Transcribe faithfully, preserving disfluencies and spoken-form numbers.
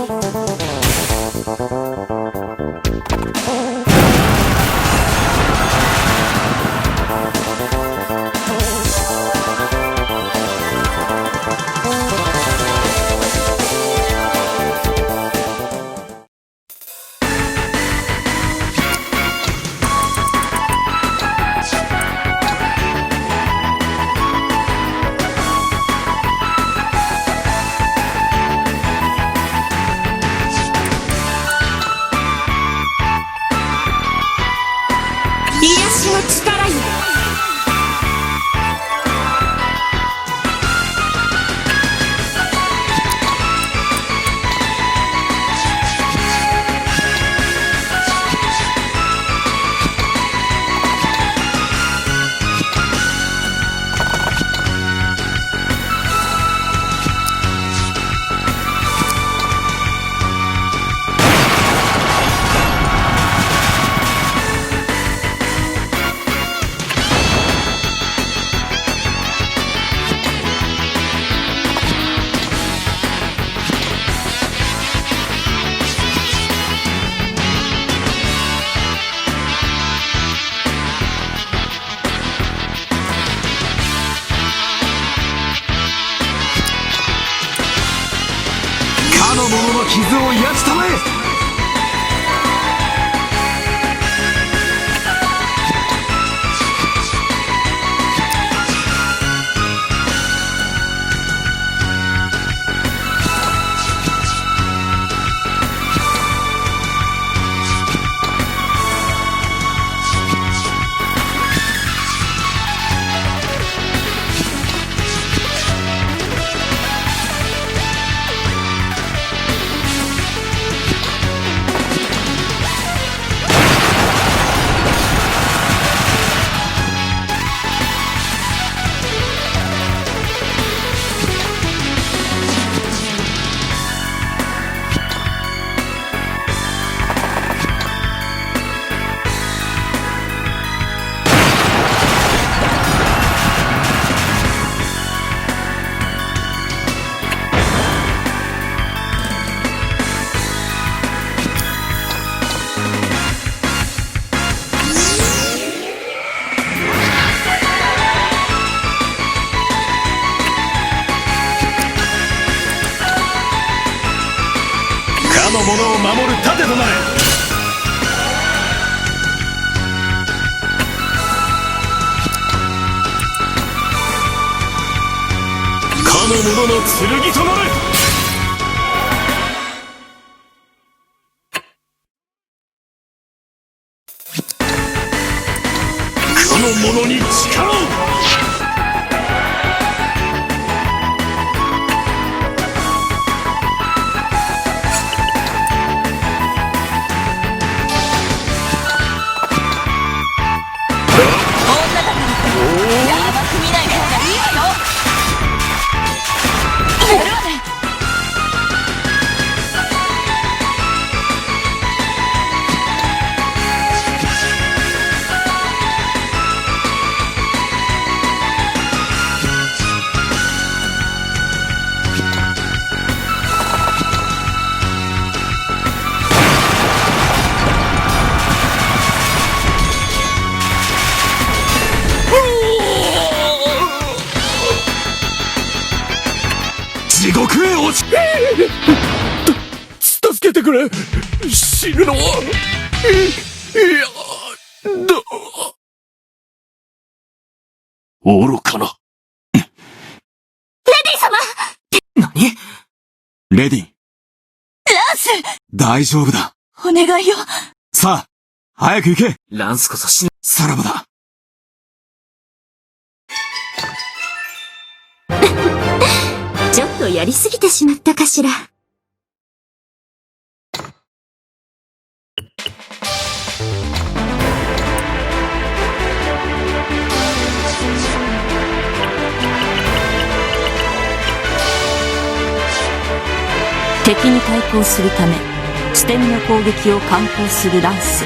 癒しの力よ。かの者の傷を癒したまえ。かの者を守る盾となれ。かの者の剣となれ。かの者に力を。女だからって甘く見ない方がいいわよ。やるわね。地獄へ落ち。た、助けてくれ。死ぬのは。い、いや、だ。愚かな。レディ様！何？レディ。ランス！大丈夫だ。お願いよ。さあ、早く行け。ランスこそ死ね。さらばだ。ちょっとやりすぎてしまったかしら。敵に対抗するため、捨て身の攻撃を敢行するランス。